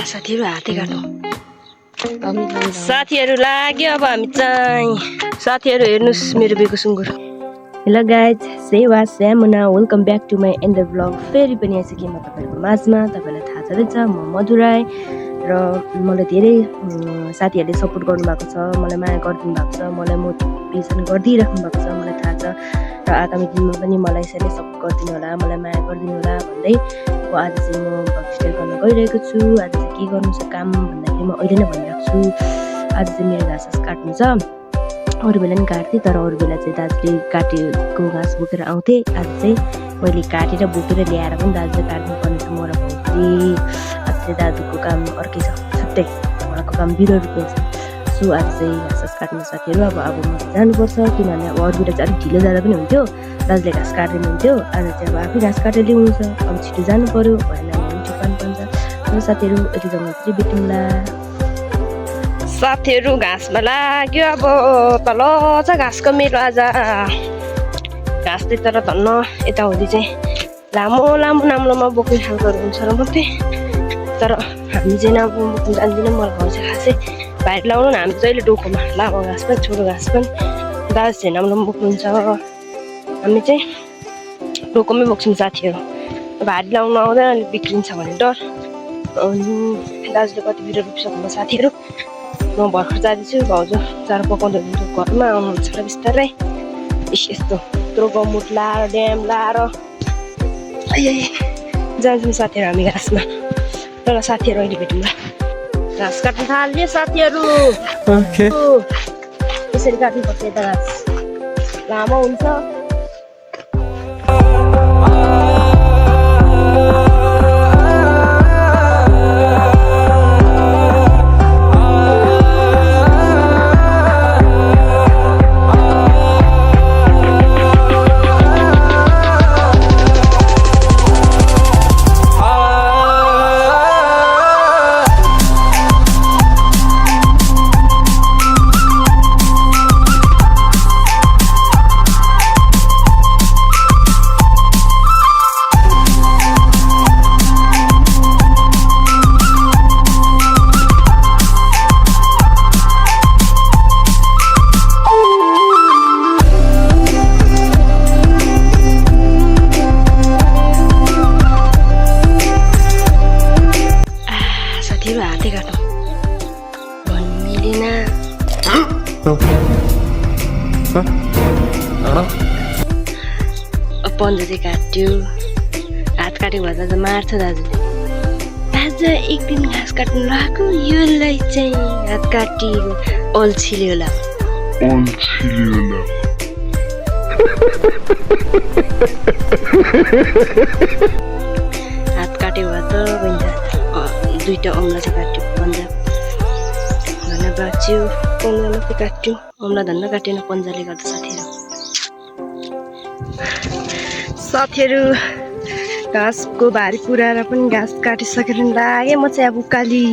साथीहरु हाते काटौं। साथीहरु लाग्यो अब हामी चाहिँ। साथीहरु हेर्नुस् मेरो बेको सुँगुर। हेलो गाइज, सेवा स्यामुना, वेलकम ब्याक टु माई एन्डर ब्लग। फेरि पनि आइसकेँ म तपाईँहरूको माझमा। तपाईँलाई थाहा छँदैछ म मधुराई र मलाई धेरै साथीहरूले सपोर्ट गर्नुभएको छ, मलाई माया गरिदिनु भएको छ, मलाई मोटिभेसन गरिदिइराख्नु भएको छ, मलाई थाहा छ। र आगामी दिनमा पनि मलाई यसरी सपोर्ट गरिदिनु होला, मलाई माया गरिदिनु होला भन्दै आज चाहिँ म भ्लग स्टार्ट गर्न गइरहेको छु। आज चाहिँ के गर्नु छ काम भन्दाखेरि म अहिले नै भनिरहेको छु। आज चाहिँ मेरो घाँस काट्नु छ। अरू बेला नि काट्थेँ, तर अरू बेला चाहिँ दाजुले काटेको घाँस बोकेर आउँथे। आज चाहिँ मैले काटेर बोकेर ल्याएर पनि दाजुले काट्नु पर्ने छ म र भाउजूले। आज चाहिँ दाजुको काम अर्कै छ, छुट्टै उहाँको काम बिरुवा रोप्ने छ। सो आज चाहिँ घाँस काट्नु साथीहरू। अब म जानुपर्छ, किनभने अब अरू बेला चाहिँ अलिक ढिलो जाँदा पनि हुन्थ्यो, दाजुले घाँस काट्दैन हुन्थ्यो। आज चाहिँ अब आफै घाँस काटेर ल्याउनु छ, अब छिटो जानु पऱ्यो भएन मिठो पानी पर्छ। साथीहरू यति जग्गा चाहिँ भेटौँला। साथीहरू घाँसमा लाग्यो। अब तल छ घाँसको मेरो आज घाँस चाहिँ तर धन्न यताउति चाहिँ लामो लामो नाम्लोमा बोक्ने खालकोहरू हुन्छ र मात्रै, तर हामी चाहिँ नाम्लो बोक्नु जान्दैनौँ। मलाई भाउजू खासै बाहिर लाउनु न, हामी जहिले डोकोमा लामो घाँस पनि छोटो घाँस पनि दाजु चाहिँ नाम्लोमा बोक्नुहुन्छ, हामी चाहिँ डोकोमै बोक्छौँ साथीहरू। भारी लाउनु आउँदैन, अलिक बिग्रिन्छ भन्ने डर। अनि दाजुले कति बिरुवा रोपिसक्नु साथीहरू। म भर्खर जाँदैछु, भाउजू चारो पकाउँदै हुनुहुन्छ घरमा, आउनुहुन्छ र बिस्तारै। यस्तो यत्रो गमुट लाएर ड्याम लाएर जान्छौँ साथीहरू हामी घाँसमा। ल साथीहरू अहिले भेटौँला। घाँस काट्नु थाल्यो साथीहरू। यसरी काट्नुपर्छ यता घाँस, लामो हुन्छ। हाते काटौँ भन्ने पन्ध्र चाहिँ काट्यो, हात काटेको भए दाजु मार्छ दाजुले। आज एक दिन घाँस काट्नु लगाएको, योलाई चाहिँ हात काटी अल्छीले होला। हात काट्यो भए त बहिनी दुईटा अम्ला चाहिँ काट्यो, पन्जा धन्न बाँच्यो। पन्जा मात्रै काट्यो, अम्ला धन्न काटेन पन्जाले गर्दा साथीहरू। साथीहरू घाँसको भारी पुऱ्याएर पनि घाँस काटिसकेर लाग्यो। म चाहिँ अब उकाली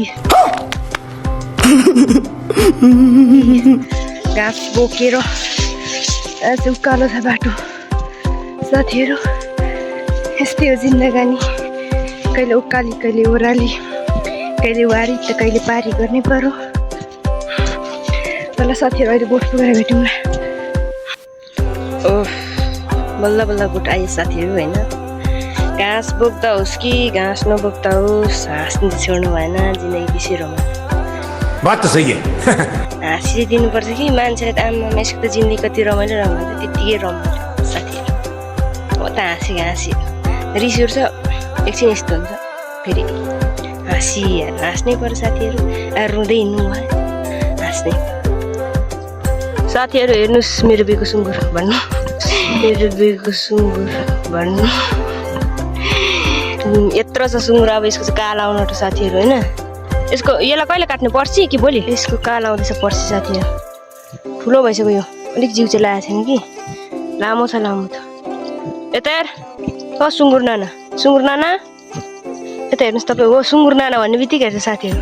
घाँस बोकेर उकालो छ बाटो साथीहरू। यस्तै हो जिन्दगानी, कहिले उकाली कहिले ओह्राली, कहिले वारी त कहिले पारी गर्नै पर्यो। ल साथीहरू अहिले बोट पुगेर भेटौँला। ओह बल्ल बल्ल बोट आयो साथीहरू होइन। घाँस बोक्दा होस् कि घाँस नबोक्दा होस्, हाँस्नु छोड्नु भएन, जिन्दगी बेसी रमाइलो। बात त सही है। हाँसी दिनुपर्छ कि मान्छेले त आमा यसको त जिन्दगी कति रमाइलो रमाइलो, त्यत्तिकै रमाइलो साथीहरू। हो त हाँसी रिस उठ्छ एकछिन, यस्तो हुन्छ फेरि हाँस्नै पर्यो साथीहरू। रुँदै हिँड्नु भयो, हाँस्नै। साथीहरू हेर्नुहोस् मेरो बेको सुँगुर भन्नु, मेरो बेको सुँगुर भन्नु। यत्रो छ सुँगुर, अब यसको चाहिँ कालो आउनु आँट्यो साथीहरू होइन। यसको यसलाई कहिले काट्नु पर्सि कि भोलि? यसको कालो आउँदैछ पर्सि साथीहरू। ठुलो भइसक्यो यो, अलिक जिउ चाहिँ लागेको छैन कि, लामो छ लामो त। यता हेर सुँगुर नाना, सुँगुर नाना यता हेर्नुहोस् तपाईँ। हो सुँगुर नाना भन्ने बित्तिकै हेर्छ साथीहरू।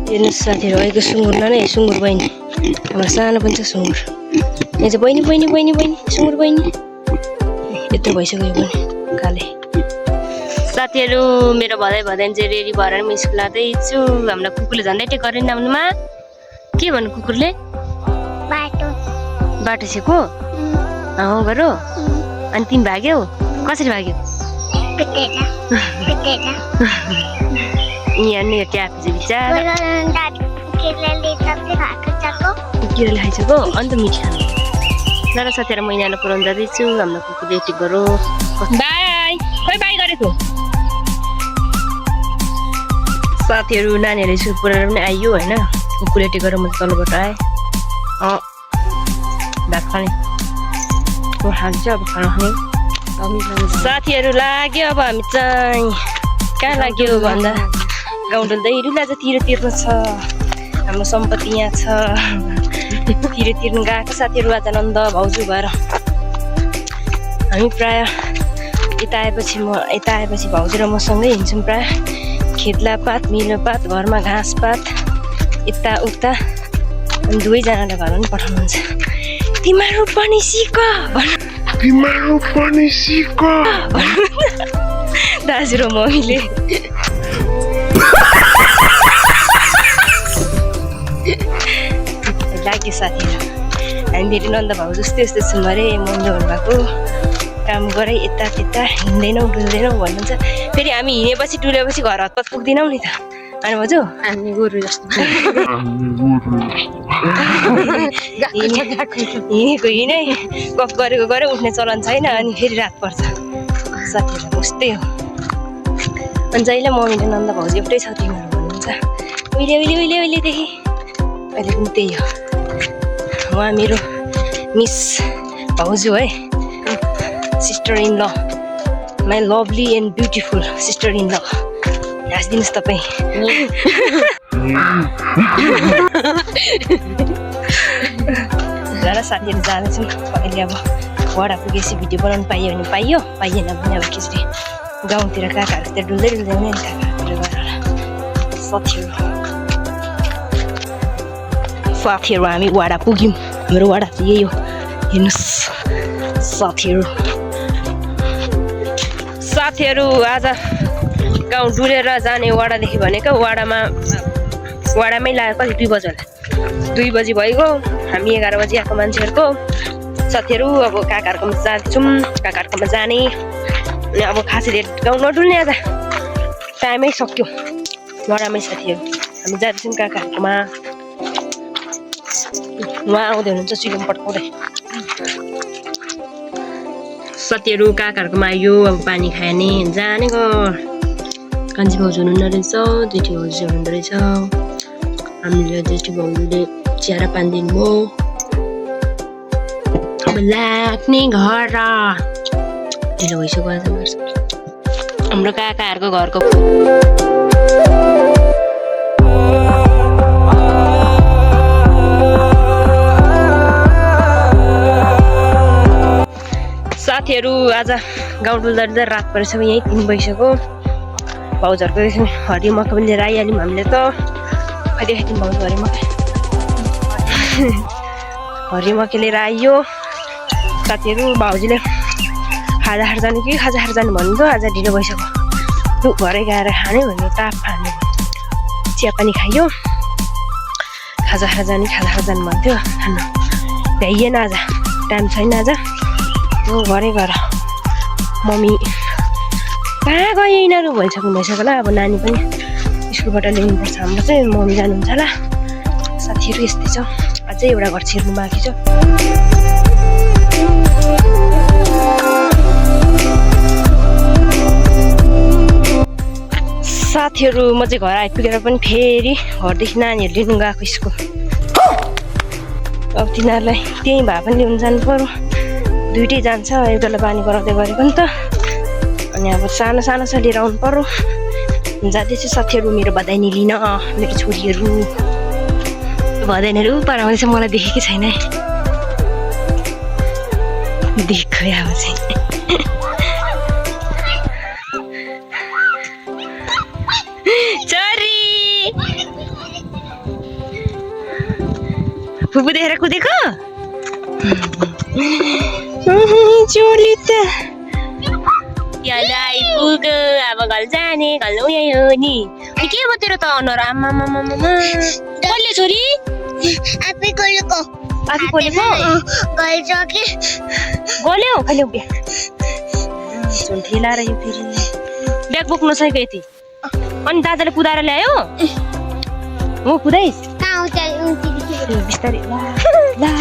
हेर्नुहोस् साथीहरू अहिलेको सुँगुर नाना, सुँगुर बहिनी हाम्रो सानो पनि छ सुँगुर। यहाँ चाहिँ बहिनी बहिनी बहिनी बहिनी सुँगुर बहिनी यत्रो भइसक्यो यो पनि काले। साथीहरू मेरो भदै भदैन चाहिँ रेडी भएर म स्कुल जाँदैछु। हामीलाई कुकुरले झन्डै टेक गरेन आउनुमा। के भन्नु कुकुरले? बाटो छेको हो गरो। अनि तिमी भाग्यौ? कसरी भाग्यौ? यहाँ नि ट्याप चाहिँ बिचार किराले खाइसक्यो अन्त मिठी खानु। ल साथीहरू म यहाँलाई पुऱ्याउनु जाँदैछु। हामीलाई कुकुरले टेक गरौँ। बाई खोइ बाई गरेको साथीहरू नानीहरूले स्कुल पुऱ्याएर पनि आइयो होइन। कुकुरले टेक गरेर म तलबाट आएँ। भात खाने खान्छ अब खाना खाने साथीहरू लाग्यो। अब हामी चाहिँ कहाँ लाग्यो भन्दा गाउँ डुल्दै डुल्दा चाहिँ तिरो तिर्नु छ। हाम्रो सम्पत्ति यहाँ छ। तिरो तिर्नु गएको साथीहरू आज नन्द भाउजू भएर। हामी प्राय यता आएपछि भाउजू र मसँगै हिँड्छौँ। प्राय खेतलापात मिलोपात घरमा घाँस पात यताउता अनि दुवैजनाले घरमा पनि पठाउनुहुन्छ। तिमीहरू पनि सिक दाजु र मम्मीले। लाग्यो साथीहरू हामी फेरि नन्द भाउ जस्तै यस्तै छौँ अरे। मम्मीले भन्नुभएको काम गरे यता त्यता हिँड्दैनौ डुल्दैनौ भन्नुहुन्छ। फेरि हामी हिँडेपछि डुलेपछि घर हतपत पुग्दैनौँ नि त। अनि भाउजू हामी गोरु जस्तो हिँडेको हिँडै गफ गरेको गरे उठ्ने चलन छैन। अनि फेरि रात पर्छ साथीहरू उस्तै हो। अनि जहिले मम्मीले नन्द भाउजू एउटै छ तिमीहरू भन्नुहुन्छ। उहिलेदेखि अहिले पनि त्यही हो। उहाँ मेरो मिस भाउजू है। सिस्टर इन ल my lovely and beautiful sister in ल। हाँसिदिनुहोस् तपाईँ। र साथीहरू जाँदैछौँ। अहिले अब वडा पुगेपछि भिडियो बनाउनु पाइयो भने पाइयो, पाइएन भने अब खिच्री गाउँतिर काकाहरूतिर डुल्दै हुने काकाहरूतिर गएर साथीहरू हामी वडा पुग्यौँ। हाम्रो वडा चाहिँ यही हो हेर्नुहोस् साथीहरू आज गाउँ डुलेर जाने वडादेखि भनेको वडामै लाग्यो। कति 2 बजी होला। 2 बजी भइगयो। हामी 11 बजी आएको मान्छेहरूको साथीहरू अब काकाहरूकोमा जाँदैछौँ। काकाहरूकोमा जाने अनि अब खासै धेरै गाउँ नडुल्ने आज टाइमै सक्यो वडामै साथीहरू। हामी जाँदैछौँ काकाहरूकोमा। उहाँ आउँदै हुनुहुन्छ चिकन पड्काउँदै साथीहरू। काकाहरूकोमा आयो अब पानी खाने जाने गयो। कान्छी भाउजू हुनुहुँदो रहेछ, जेठी भाउजू हुनुहुँदो रहेछ। हामीले जेठी भाउजूले चियारा पानिदिनु भयो। अब लाग्ने घर ढिलो भइसक्यो आज हाम्रो काकाहरूको घरको। साथीहरू आज गाउँ डुल्दा रात परेछ। यहीँ 3 बजिसक्यो। भाउजूहरूको हरियो मकै पनि लिएर आइहाल्यौँ हामीले त। कहिले खाइदिउँ भाउजू हरियो मकै लिएर आइयो साथीहरू। भाउजूले खाजा खाएर जानु कि खाजा खाएर जानु भन्नु त। आज ढिलो भइसक्यो। लु घरै गएर खाने भन्यो। ताप खाने चिया पानी खाइयो। खाजा खाएर जाने खाजा खाएर जानु भन्थ्यो। खानु भ्याइएन आज टाइम छैन आज। घरै गएर मम्मी कहाँ गयो यिनीहरू भइसक्नु भइसक्यो होला। अब नानी पनि स्कुलबाट ल्याउनुपर्छ। हाम्रो चाहिँ मम्मी जानुहुन्छ होला। साथीहरू यस्तै छ। अझै एउटा घर छिर्नु बाँकी छ। साथीहरू म चाहिँ घर आइपुगेर पनि फेरि घरदेखि नानीहरू लिनु गएको स्कुल। अब तिनीहरूलाई त्यहीँ भए पनि लिनु जानु पर्यो। दुइटै जान्छ। एउटालाई बानी गराउँदै गरेको नि त। अनि अब सानो सानो छ लिएर आउनु पर्यो। जाँदैछु साथीहरू मेरो भदैनी लिन। मेरो छोरीहरू भदैनीहरू पर आउँदैछ। मलाई देखेकै छैन है। देखेको अब चाहिँ छोरी फुपू देखेर कुदेको चोली त घल आइपुग्यो अब घल जाने घल उयो हो नि के भयो तेरो त अनुहार आमा कसले छोरी आफै गलेको आफै खोलेको गल्छ कि गल्यो कहिले उभ्या झुन ठेला रह्यो फेरि ब्याग बोक्नु छ कि यति अनि दादाले कुदाएर ल्यायो हो कुदाइस् बिस्तारै ला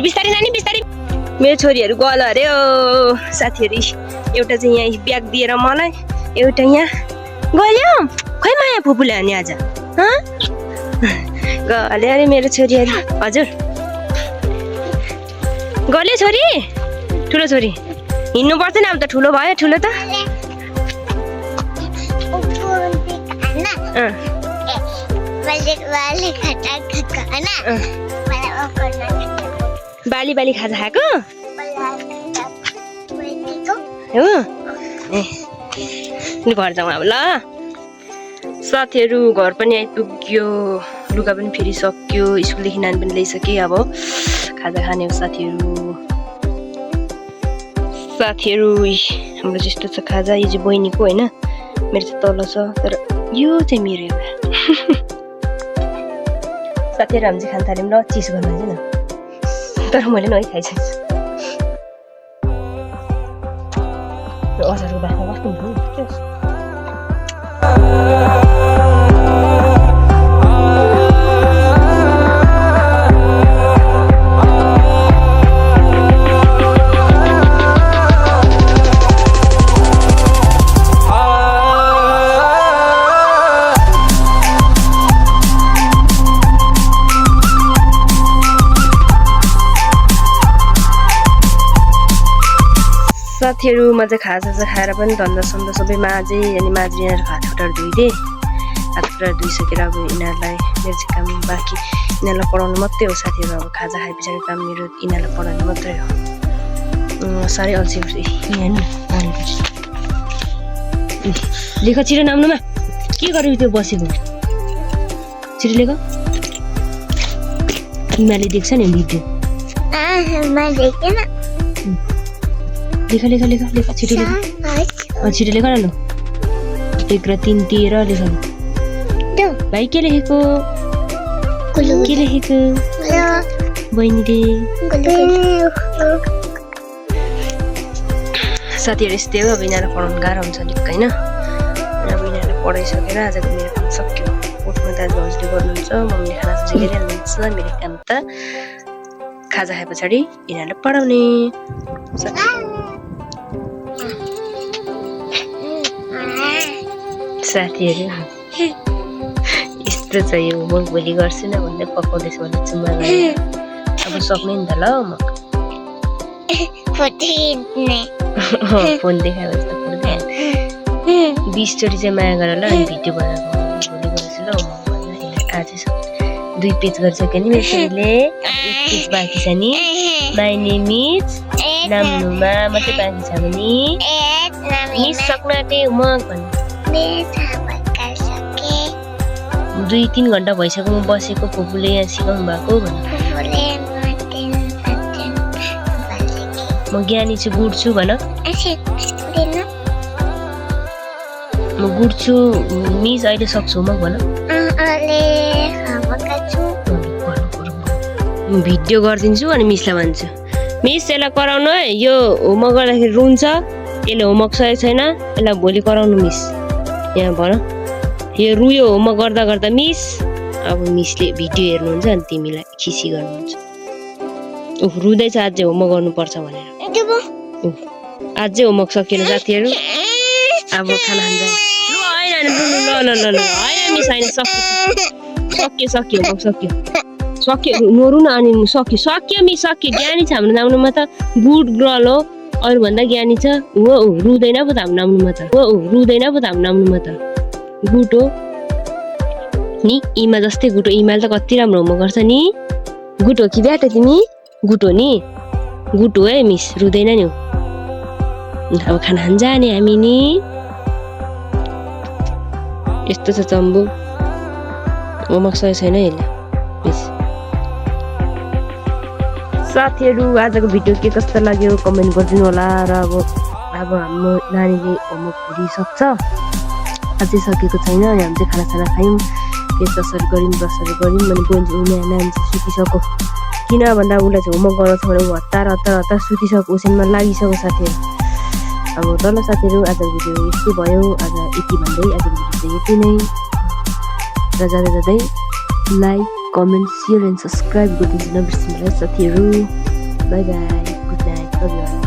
बिस्तारै नानी बिस्तारै मेरो छोरीहरू गल अरे ओ साथीहरू एउटा चाहिँ यहाँ ब्याग दिएर मलाई एउटा यहाँ गल्यो खै माया फुपूले हाने आज गल्यो अरे मेरो छोरीहरू हजुर गल्यो छोरी ठुलो छोरी हिँड्नु पर्दैन अब त ठुलो भयो ठुलो त बाली बाली खाजा खाएको हो ए घर जाउँ अब ल साथीहरू घर पनि आइपुग्यो लुगा पनि फेरि सक्यो स्कुलदेखि नानी पनि ल्याइसकेँ अब खाजा खाने हो साथीहरू हाम्रो जस्तो छ खाजा यो चाहिँ बहिनीको होइन मेरो चाहिँ तल छ तर यो चाहिँ मेरो एउटा साथीहरू हामी चाहिँ खान थाल्यौँ ल चिज गर्न चाहिँ न तर मैले नै खाइसकेको छु अचारको बाख्रा कस्तो हुन्छ साथीहरू म चाहिँ खाजा खाएर पनि धन्दा सन्दा सबै माझे अनि माझेर यिनीहरू हातखुट्टाहरू धोइदिएँ हातखुट्टाहरू धोइसकेर अब यिनीहरूलाई मेरो चाहिँ काम बाँकी यिनीहरूलाई पढाउनु मात्रै हो साथीहरू अब खाजा खाए पछाडि काम मेरो यिनीहरूलाई पढाउनु मात्रै हो साह्रै अल्छी उठ्छ लेख छिटो नाम्नुमा के गर्यो त्यो बसेको छिटो लेख हिमाले देख्छ नि भिडियो लेख लेख लेख लेख छिटो लेख छिटो लेख न ल 1 र 3 13 लेख भाइ के लेखेको बहिनीले साथीहरू यस्तै हो अब यिनीहरूलाई पढाउनु गाह्रो हुन्छ अलिक होइन अब यिनीहरूलाई पढाइसकेर आजको मेरो काम सक्यो कोठमा दाजुभाउजूले गर्नुहुन्छ मम्मीले खाना साजा गरिहाल्नुहुन्छ मेरो काम त खाजा खाए पछाडि यिनीहरूलाई पढाउने साथीहरू यस्तो छ यो होमवर्क भोलि गर्छु न भन्दै पकाउँदैछु भने चुम्मा गरेर अब सक्ने नि त ल फोन देखायो भने त पुग्दैन 20 चोटि चाहिँ माया गर ल अनि भिडियो बनाएको भोलि गर्छु ल होमवर्क आज 2 पेज गरिसक्यो नि मेरो छोरीले 1 पेज बाँकी छ नि माई नेम इज नाम्नुमा मात्रै बाँकी छ भने मिस सक्नु आँटे होमवर्क भन्नु 2-3 घन्टा भइसक्यो म बसेको फुपूले यहाँ सिकाउनु भएको भन्नु म ज्ञानी छु गुड छु भन म गुड छु मिस अहिले सक्छु होमवर्क भन भिडियो गरिदिन्छु अनि मिसलाई भन्छु मिस यसलाई कराउनु है यो होमवर्क गर्दाखेरि रुन्छ यसले होमवर्क सकेको छैन यसलाई भोलि कराउनु मिस यहाँ भन यो रुयो होमवर्क गर्दा गर्दा मिस अब मिसले भिडियो हेर्नुहुन्छ अनि तिमीलाई खिसी गर्नुहुन्छ रुँदैछ आज चाहिँ होमवर्क गर्नुपर्छ भनेर आज चाहिँ होमवर्क सकिएन साथीहरू अब खाना खान्छ ल मिस होइन सक्यो होमवर्क सक्यो नोरु न अनि सक्यो मिस सक्यो ज्ञानी छ हाम्रो नाम्नुमा त गुड गर्ल हो अरूभन्दा ज्ञानी छ हो रुँदैन पो त हाम्रो नाम्नुमा त गुड हो नि इमा जस्तै गुड हो इमाले त कति राम्रो होमवर्क गर्छ नि गुड हो कि ब्याट तिमी गुड हो नि गुड हो है मिस रुँदैन नि अब खाना खान जाने हामी नि यस्तो छ चम्बु होमवर्क सकेको छैन यसले मिस साथीहरू आजको भिडियो के कस्तो लाग्यो कमेन्ट गरिदिनु होला र अब हाम्रो नानीले होमवर्क पुरिसक्छ अझै सकेको छैन अनि हामी चाहिँ खानासाना खायौँ फेस वासहरू गऱ्यौँ ब्रसहरू गऱ्यौँ अनि नानी चाहिँ सुतिसक्यो किन भन्दा उसलाई चाहिँ होमवर्क गराउँछ भने ऊ हतार सुतिसक्यो ओछ्यानमा लागिसक्यो साथीहरू अब ल साथीहरू आजको भिडियो यस्तै भयो आज यति भन्दै आजको भिडियो चाहिँ यति नै र जाँदै like comment share and subscribe गरिदिनु नबिर्सिनु साथीहरू बाई बाई गुड नाइट